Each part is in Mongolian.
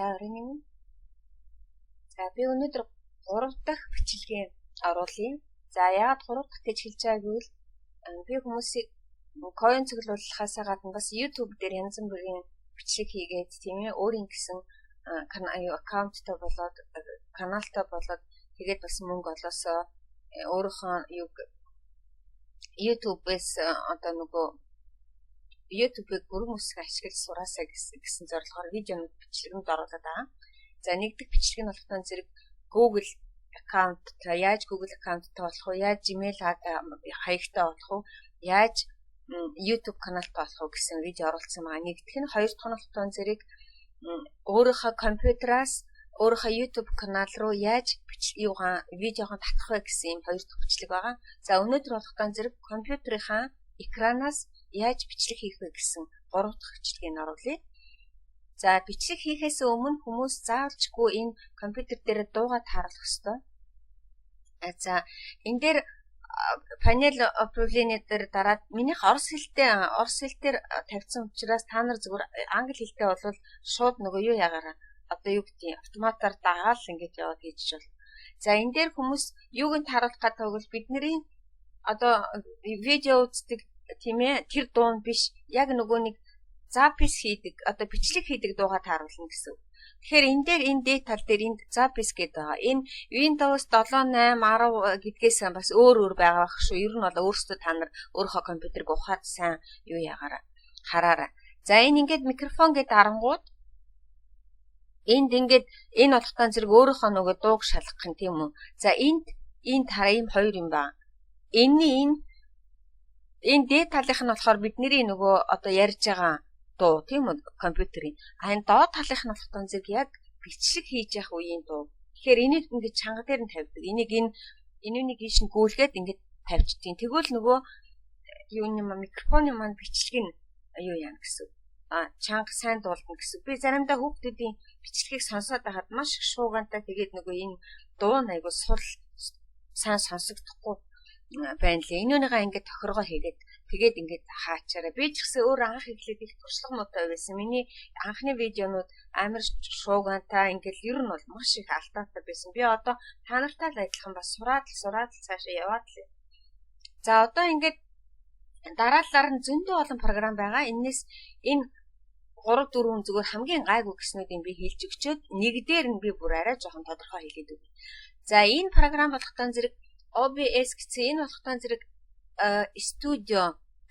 За, оройн мэнд. За, би өнөөдөр 3 дахь бичлэгээ оруулъя. За, яагаад 3 дахь гэж хэлж байгааг гэвэл би хүмүүсийг coin цуглуулахаас гадна бас YouTube дээр янз бүрийн бичлэг хийгээд, тийм ээ, өөрийн гэсэн account тай болоод, каналтай болоод, тэгээд бас мөнгө олоосоо, өөрийнхөө юг YouTube-ээс одоо нөгөө YouTube-ыг бүрэн үсэг ашиглаж сураасаа гэсэн зорилгоор видеонууд, бичлэгэнд оруулаад байгаа. За, нэгдэх бичлэг нь болохоор зэрэг Google account, яаж Google account тай болох вэ? Яаж Gmail хаягтай болох вэ? Яаж YouTube каналтай болох вэ гэсэн видео оруулсан байгаа. Нэгдэх нь, хоёр дахь нь болохоор зэрэг өөрийнхөө компьютераас өөрийнхөө YouTube канал руу яаж юугаа видеогоо татах вэ гэсэн ийм хоёр дахь бичлэг байгаа. За, өнөөдөр болохоор зэрэг компьютерийнхаа экранаас яаж бичлэг хийх вэ гэсэн гурав дахь бичлэгийг оруулъя. За, бичлэг хийхээс өмнө хүмүүс заавалчгүй энэ компьютер дээр дуугаа тааруулах ёстой. За, энэ дээр панель управление дээр дараад, минийх орос хэлээр тавьсан учраас та нар зүгээр англи хэлтэй болвол шууд нөгөө юу ягаараа, одоо юу гэдгийг, автоматар дагаал ингэж яваад хийж бол. За, энэ дээр хүмүүс юуг нь тааруулах гэдэг бол бидний одоо видео үздэг, тийм ээ, тэр дуун биш, яг нөгөө нэг запись хийдэг, одоо бичлэг хийдэг дуугаа тааруулна гэсэн. Тэгэхээр энэ дээр, энэ дээд тал дээр энд запись гэдэг байгаа. Энэ Windows 7, 8, 10 гэдгээс бас өөр өөр байгаа бах шүү. Ер нь бол өөрсдөө та нар өөрийнхөө компьютерыг ухаад сайн юу ягаараа хараарай. За, энэ ингээд микрофон гэдэг дарангууд энд ингээд энэ болохтон зэрэг өөрийнхөө нөгөө дууг шалгах юм, тийм үү. За, энд энэ тараа ийм хоёр юм ба. Энэний энэ дээд талынх нь болохоор бидний нөгөө одоо ярьж байгаа дуу, тийм үү, компьютерийн. А энэ доод талынх нь болохоор зэрэг яг бичлэг хийж явах үеийн дуу. Тэгэхээр энийг ингээд чанга дээр нь тавьдаг. Энийг энэ энүүнийг ийш нь гүйлгээд ингээд тавьчихдیں۔ Тэгвэл нөгөө юу юм, микрофоны маань бичлэг нь юу яана гэсэн. А чанга сайн дуулна гэсэн. Би заримдаа хүүхдүүдийн бичлэгийг сонсоод байхад маш их шуугантай, тэгээд нөгөө энэ дуу нь айгу сул, сайн сонсогдохгүй байна лээ. Энүүнийгээ ингээд тохиргоо хийгээд, тэгээд ингээд хаачаарай. Би ч гэсэн өөр анх эхлээд их туршлага муутай байсан. Миний анхны видеонууд амар шуугантай, ингээд ер нь бол маш их алдаатай байсан. Би одоо та нартай л адилхан бас сураад л сураад л цаашаа яваад л. За, одоо ингээд дараалалаар нь зөндөө олон програм байгаа. Энээс энэ 3 4 зүгээр хамгийн гайгүй гэснүүдийг би хэлж өгчөөд, нэг дээр нь би бүр арай жоохон тодорхой хэлээд өгье. За, энэ програм болохтон зэрэг OBS гэсэн, энэ болохтон зэрэг студио,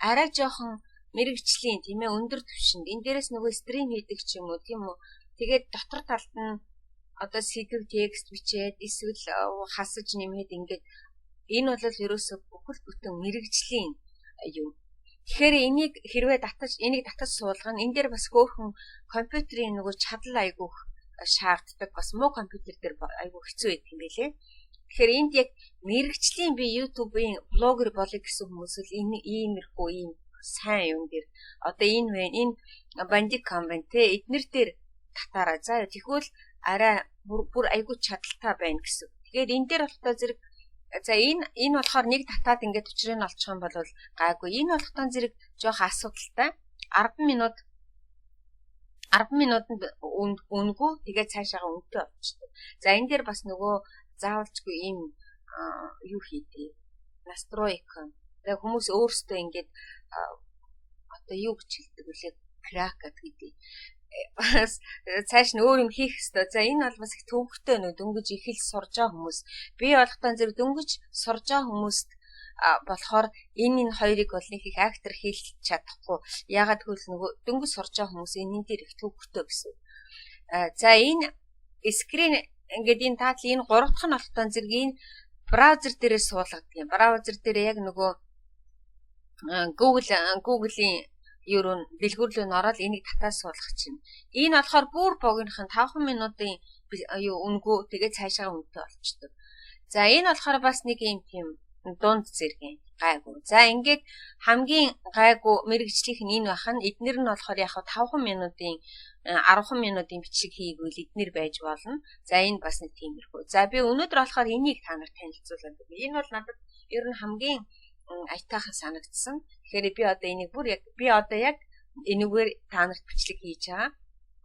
арай жоохон мэргэжлийн, тийм ээ, өндөр түвшинд. Энэ дээрээс нөгөө stream хийдэг ч юм уу, тийм үү. Тэгээд дотор талд нь одоо сэдэв текст бичээд эсвэл хасаж нэмээд, ингээд энэ бол ерөөсө бүхэл бүтэн мэргэжлийн юм. Тэгэхээр энийг хэрвээ татаж, энийг татаж суулгана. Энэ дээр бас хөөхөн компьютерийн нөгөө чадал айгүйх шаарддаг. Бас муу компьютер дээр айгүй хэцүү байдаг юм билээ. Тэгэхээр энд яг мэргэжлийн, би YouTube-ийн блогер болъё гэсэн хүмүүс л энэ иймэрхүү ийм сайн юм дээр, одоо энэ вэ, энэ Bandicam байна те, эднэр дээр татаараа. За, тэгвэл арай бүр айгүй чадaltaй байна гэсэн. Тэгээд энэ дээр болохоор зэрэг, за, энэ болохоор нэг татаад ингээд учрыг нь олчих юм бол гайгүй. Энэ болохтон зэрэг жоох асуудалтай. 10 минут, 10 минутанд үнэгүй, тэгээд цаашаага үнэтэй болчихдог. За, энэ дээр бас нөгөө заавалчгүй ийм юу хийдэг. Настройка. Тэгээ хүмүүс өөрсдөө ингээд одоо юу гэж хэлдэг вүлээ, crack гэдэг. Бас цааш нь өөр юм хийх ёстой. За, энэ бол бас их төвөгтэй нөө дөнгөж их л сурж байгаа хүмүүс. Би болохтон зэрэг дөнгөж сурж байгаа хүмүүст болохоор энэ хоёрыг бол нэг их актер хийх чадахгүй. Ягаад гэвэл нөгөө дөнгөж сурж байгаа хүмүүс энэ дээр их төвөгтэй гэсэн. За, энэ screen, ингээд энэ таатал, энэ гурав дахь нь болохтон зэрэг энэ браузер дээрээ суулгадаг юм. Браузер дээр яг нөгөө Google-ийн юу руу, дэлгүүр рүү н ороод энийг татаа суулгах чинь. Энэ болохоор бүр богинохон 5 минутын юу үнэгүй, тэгээ цаашаа үнэтэй болчдөг. За, энэ болохоор бас нэг юм тийм дунд зэрэг гайгүй. За, ингээд хамгийн гайгүй мэргэжлийнх нь энэ бахан. Эднэр нь болохоор яг 5 минутын, 10 минутын бичлэг хийгвэл эднэр байж болно. За, энэ бас нэг тиймэрхүү. За, би өнөөдөр болохоор энийг та нарт танилцуулаад байна. Энэ бол надад ер нь хамгийн аятайхан санагдсан. Тэгэхээр би одоо энийг бүр яг, би одоо яг энэгээр та нарт бичлэг хийж байгаа.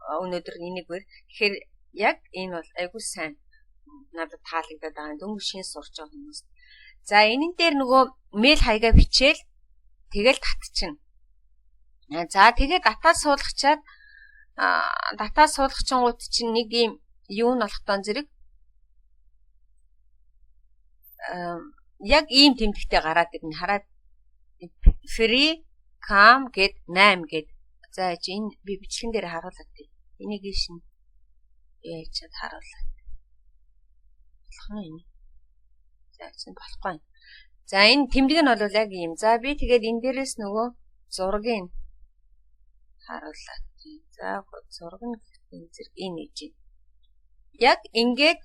Өнөөдөр энийг бэр. Тэгэхээр яг энэ бол айгүй сайн надад таалагдаад байгаа. Дөнгөж шин сурч байгаа хүмүүс. За энэн дээр нөгөө мэйл хаягаа бичээл тэгэл татчихна. За тэгээ дата суулгачаад дата суулгачингууд чинь нэг юм юу нь болохтон зэрэг яг ийм тэмдэгтэй гараад ирнэ. Хараад free cam гэд 8 гэд. За энэ би бичлэгэн дээр харуулад тий. Энийг шин яаж чад харуулад. Болох нь энэ. За чинь болохгүй. За энэ тэмдэг нь бол яг ийм. За би тэгээд энэ дээрээс нөгөө зургийг харуулад. За зураг нь энэ зэрэг энэ гэж. Яг ингээд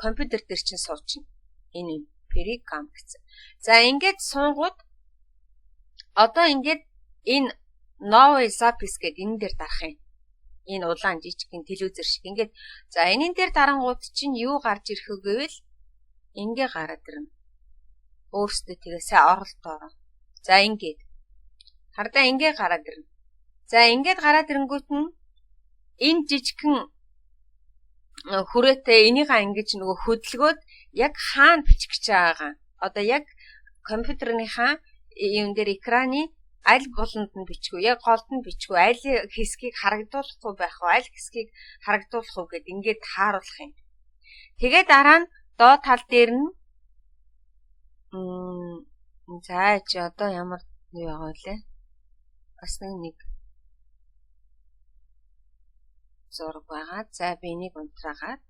компьютер дээр чинь суучна. Энэ Pericam гэсэн. За ингээд суунгууд одоо ингээд энэ Новый запись гэдэг энэ дээр дарах юм. Энэ улаан жижигхэн телевизэр шиг. Ингээд за энэн дээр дарангууд чинь юу гарч ирэх вэ гэвэл ингээ гараад ирнэ. Өөрөөсөө тэгээ сайн оролтоороо. За ингээд. Хардаа ингээ гараад ирнэ. За ингээд гараад ирэнгүүт нь энэ жижигхэн хүрээтэй энийгээ ингэж нөгөө хөдөлгөөд яг хаана бичих гэж байгаагаа. Одоо яг компьютерныхаа юм дээр экраны аль буланд нь бичих үү, яг голд нь бичих үү, аль хэсгийг харагдуулахгүй байх уу, аль хэсгийг харагдуулах уу гэд ингээд тааруулах юм. Тэгээ дараа нь доод тал дээр нь за чи одоо ямар юу байгаа вэ? Бас нэг зураг байгаа. За би энийг унтраагаад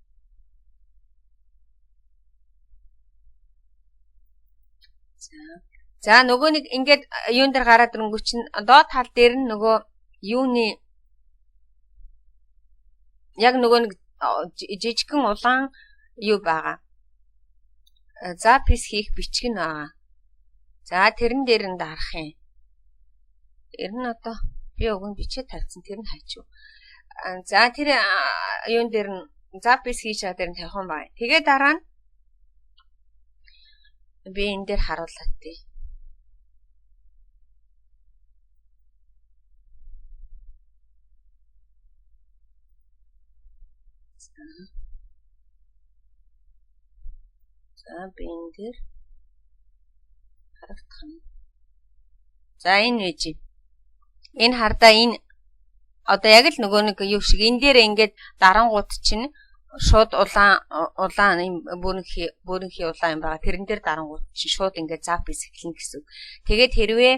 за нөгөө нэг ингээд юун дээр гараад ирэнгүүт чинь доод тал дээр нь нөгөө юуны яг нөгөө нэг жижигхэн улаан юу байгаа. Запись хийх бичиг нь байгаа. За тэрэн дээр нь дарах юм. Тэр нь одоо би уг нь бичээ тавьсан тэр нь хайчив. За тэр юун дээр нь запись хийж байгаа дээр нь тавих юм байна. Тэгээ дараа нь би энэ дээр харуулад тий. За би энэ дээр харагдах юм. За энэ үеж. Энэ хардаа энэ одоо яг л нөгөө нэг юу шиг энэ дээр ингээд дарангууд чинь шууд улаан юм бүрэнхий улаан юм байгаа. Тэрэн дээр дарангууд чинь шууд ингээд запись эхэлнэ гэсэн үг. Тэгээд хэрвээ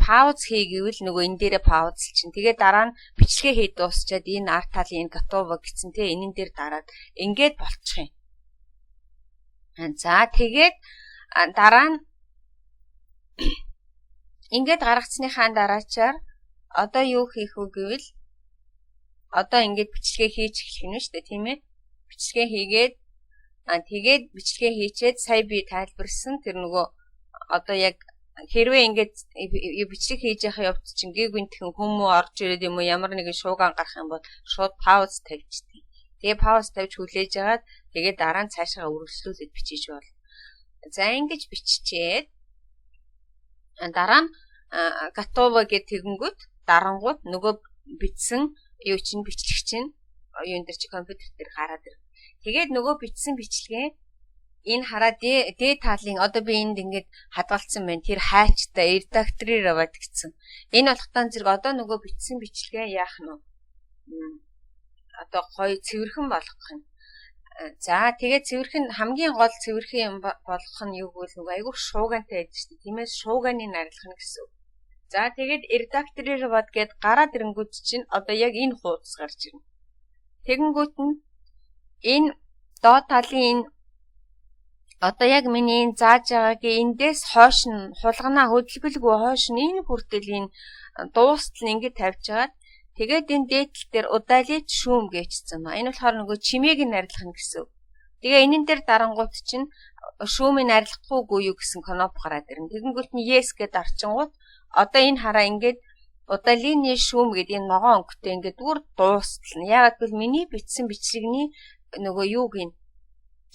пауз хий гэвэл нөгөө энэ дээрээ пауз чинь. Тэгээд дараа нь бичлэгээ хий дуусчаад энэ арт талын энэ готово гэсэн те энэн дээр дараад ингээд болчих юм. За тэгээд дараа нь ингээд гаргацсныхаа дараачаар одоо юу хийх вэ гэвэл одоо ингээд бичлэгээ хийж эхлэх нь шүү дээ, тийм ээ. Бичлэгээ хийгээд тэгээд бичлэгээ хийчээд сая би тайлбарлсан тэр нөгөө одоо яг хэрвээ ингээд бичлэг хийж явах явц чинь гэгүнтхэн хүмүү орж ирээд юм уу ямар нэгэн шууган гарах юм бол шууд пауз тавьчихдаг. Тэгээ пауз тавьж хүлээж агаад тэгээд дараа нь цаашаа үргэлжлүүлээд бичиж болно. За ингэж биччихээд дараа нь готово гэх тэгэнгүүт дарангууд нөгөө бичсэн юу чинь бичлэг чинь юун дээр чи компьютер дээр гараад ирнэ. Тэгээд нөгөө бичсэн бичлэгээ энэ хараа дээд талын одоо би энд ингээд хадгалсан байна. Тэр хайчтай редакторировать гэсэн. Энэ болохтон зэрэг одоо нөгөө бичсэн бичлэгээ яах нь вэ? Одоо гоё цэвэрхэн болгох юм. За тэгээд цэвэрхэн хамгийн гол цэвэрхэн юм болгох нь юу гэвэл нөгөө айгүй шуугантай байдаг шүү дээ. Тиймээс шууганы нарилах нь гэсэн үг. За тэгээд редакторировать гэд гараад ирэнгүүт чинь одоо яг энэ хуудас гарч ирнэ. Тэгэнгүүт нь энэ доод талын энэ одоо яг миний энэ зааж байгаагийн эндээс хойш нь хулганаа хөдөлгөлгүй хойш нь энэ хүртэл энэ дуустал нь ингэж тавьж хагаад тэгээд энэ дээдл дээр удалить шүүм гэжсэн ба. Энэ болохоор нөгөө чимээг нь арилгах нь гэсэн үг. Тэгээ энэн дээр дарангуут чинь шүүмийг арилгахгүйгүй юу гэсэн кноп гараад ирнэ. Тэгэнгүүт нь yes гэдээ дарчингууд одоо энэ хараа ингээд удалины шүүм гэдэг энэ ногоон өнгөтэй ингээд дүр дуустал нь. Яагаад гэвэл миний бичсэн бичлэгний нөгөө юуг нь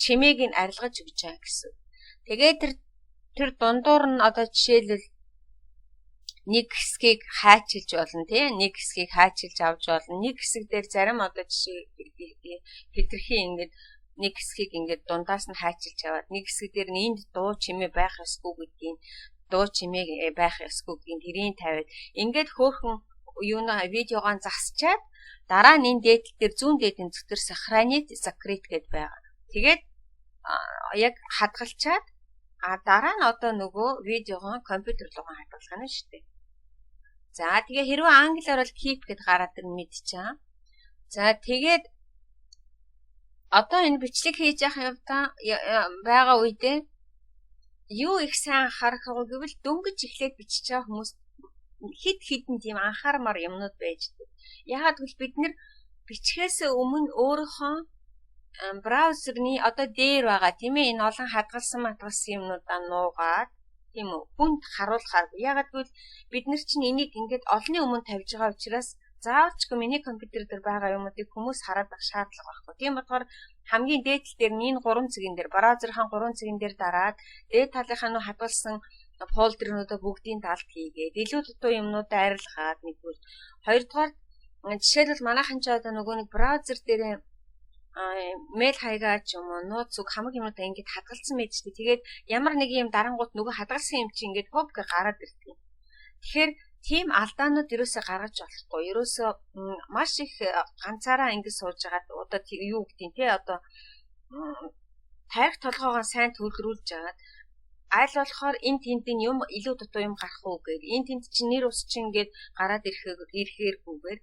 чимээг нь арилгаж өгч байгаа гэсэн. Тэгээд тэр дундуур нь одоо жишээлбэл Нэг хэсгийг хайчилж болно, тий, нэг хэсгийг хайчилж авч болно. Нэг хэсэг дээр зарим одоо жишээ хэтэрхий ингээд нэг хэсгийг ингээд дундаас нь хайчилж аваад, нэг хэсэг дээр нь энд дуу чимээ байх ёсгүй гэдгийг, дуу чимээ байх ёсгүй гэдгийг тэрийг тавиад, ингээд хөөхөн юуна видеогоо засчаад, дараа нь энэ дээд дээр, зүүн дээдийн зүг дээр сохранить, закрыть гэд байгаа. Тэгээд яг хадгалчаад, а дараа нь одоо нөгөө видеогоо компьютер руугаа хадгалах нь шүү дээ. За, тэгээ хэрвээ англиар бол keep гэд гараад ирнэ, мэдчихээ. За, тэгээд одоо энэ бичлэг хийж явах явдаа байгаа үедээ юу их сайн анхаарах вэ гэвэл дөнгөж эхлээд бичиж байгаа хүмүүс хэд хэдэн тийм анхаармаар юмнууд байж байдаг. Яагаад гэвэл бид нар бичгээс өмнө өөрийнхөө браузерны одоо дээр байгаа, тийм ээ, энэ олон хадгалсан матгалсан юмнуудаа нуугаад, тийм үү, хүнд харуулахаар. Яагаад гэвэл бид нар чинь энийг ингээд олонний өмнө тавьж байгаа учраас заавалчгүй миний компьютер дээр байгаа юмнуудыг хүмүүс хараад байх шаардлага байхгүй. Тийм болохоор хамгийн дээд тал дээр энэ гурван цэгэн дээр, браузерынхаа гурван цэгэн дээр дараад, дээд талынхаа нөө хадгалсан folder нуудаа бүгдийг далд хийгээд, илүү дутуу юмнуудаа арилгаад нэгдүгээр. Хоёрдугаар, жишээлбэл, манайхан ч одоо нөгөө нэг браузер дээр мэйл хаягаа ч юм уу, нууц үг, хамаг юмнуудаа ингээд хадгалсан байж тээ. Тэгээд ямар нэг юм дарангууд нөгөө хадгалсан юм чи ингээд хоп гэ гараад ирдэг. Тэгэхээр тийм алдаанууд ерөөсөө гаргаж болохгүй. Ерөөсөө маш их ганцаараа ингэж сууж байгаад одоо юу гэдгийг те, одоо тарих толгоогоо сайн төвлөрүүлж агаад, аль болохоор энэ тэндийн юм илүү дутуу юм гарах уу гээд, энэ тэнд чинь нэр ус чинь ингээд гараад ирэхээргүйгээр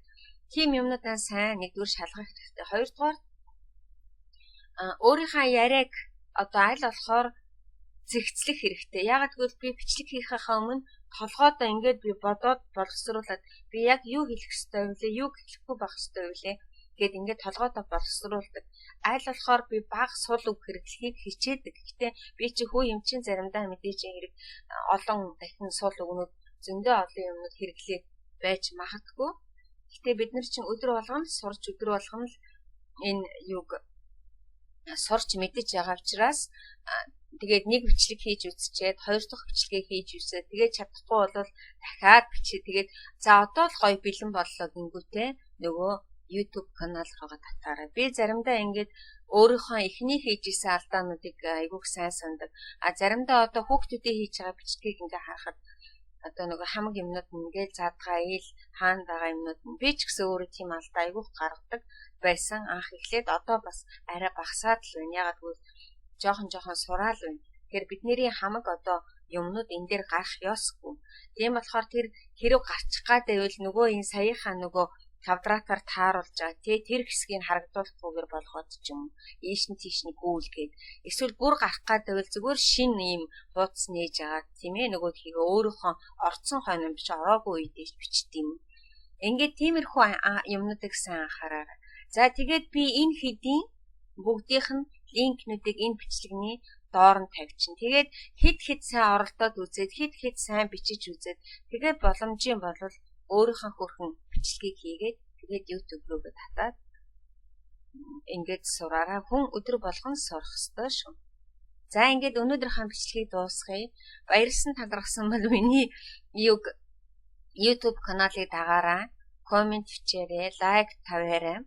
тийм юмнуудаа сайн нэгдүгээр шалгах хэрэгтэй. Хоёрдугаар, өөрийнхөө яриаг одоо аль болохоор зэрэгцлэх хэрэгтэй. Яагаад гэвэл би бичлэг хийхийнхаа өмнө толгойдоо ингээд би бодоод боловсруулад, би яг юу хэлэх ёстой вэ, юу хэлэхгүй байх ёстой вэ гэд ингээд толгойдоо боловсруулдаг. Аль болохоор би бага сул үг хэрэглэхийг хичээдэг. Гэхдээ би чи хүү юм чин заримдаа мэдээж хэрэг олон дахин сул үгнүүд, зөндөө олон юмнууд хэрэглээд байж магадгүй. Гэхдээ бид нар чинь өдөр болгон сурч, өдөр болгон л энэ юг сурч мэдэж байгаа учраас тэгээд нэг бичлэг хийж үзчихэд, хоёр дахь бичлэгээ хийж үзээд, тэгээд чадахгүй бол дахиад бичээ. Тэгээд за, одоо л гоё бэлэн боллоо гингүүтээ нөгөө YouTube канал руугаа татаарай. Би заримдаа ингээд өөрийнхөө эхний хийж исэн алдаануудыг айгүйх сайн санадаг. А заримдаа одоо хүүхдүүдийн хийж байгаа бичлэгийг ингээ харахад одоо нөгөө хамаг юмнууд ингээд заадгаа ил хаана байгаа юмнууд нь би ч гэсэн өөрөө тийм алдаа айгүйх гаргадаг байсан. Анх эхлээд, одоо бас арай багасаад л байна. Яагаад гэвэл жоохон жоохон сураал байна. Тэгэхээр бидний хамаг одоо юмнууд энэ дээр гарах ёсгүй. Тийм болохоор тэр хэрэг гарчих гад байвал нөгөө энэ саяхаа нөгөө квадратаар тааруулж байгаа, тий, тэр хэсгийг харагдуулахгүйгээр болгоод ч юм, ийш нь тийш нь гүйлгээд, эсвэл бүр гарах гад байвал зүгээр шинэ ийм хуудас нээж агаад, тийм ээ, нөгөө тхийг өөрийнхөө орцсон хойно биш, ороогүй үедээ бичдэг юм. Ингээд тиймэрхүү юмнуудыг сайн анхаараарай. За, тэгээд би энэ хэдийн бүгдийнх нь линкнүүдийг энэ бичлэгний доор нь тавьчихна. Тэгээд хэд хэд сайн оролдоод үзээд, хэд хэд сайн бичиж үзээд, тэгээд боломжийн болвол өөрийнхөө хөрхөн бичлэгийг хийгээд, тэгээд YouTube руугаа татаад ингээд сураараа. Хүн өдөр болгон сурах ёстой шүү. За, ингээд өнөөдрийнхөө бичлэгийг дуусгая. Баярлсан, талархсан бол миний юг YouTube каналыг дагаарай, comment бичээрэй, like тавиарай.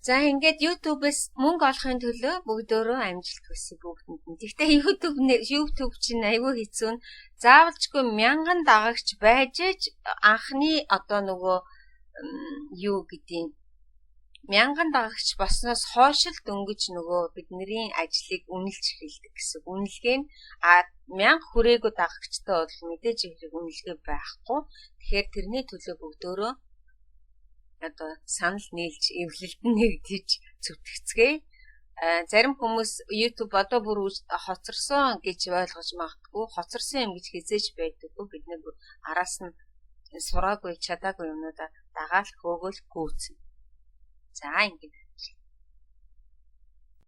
За, ингээд YouTube-ээс мөнгө олохын төлөө бүгдөө амжилт хүсье бүгдэнд нь. Гэхдээ YouTube чинь айгүй хэцүү нь, заавалчгүй мянган дагагч байж аж анхны одоо нөгөө юу гэдгийг, мянган дагагч болсноос хойш л дөнгөж нөгөө бидний ажлыг үнэлж эхэлдэг гэсэн. Үнэлгээ нь а 1000 хүрээгүй дагагчтай бол мэдээж хэрэг үнэлгээ байхгүй. Тэгэхээр тэрний төлөө бүгдөөрөө одоо санал нийлж, эвлэлд нь нэгдэж зүтгэцгээе. Зарим хүмүүс YouTube одоо бүр хоцорсон гэж ойлгож магадгүй. Хоцорсон юм гэж хэзээ ч байдаггүй. Бид нэг араас нь сураагүй, чадаагүй юмнуудаа дагаал хөөгөл гүйцэн. За, ингээд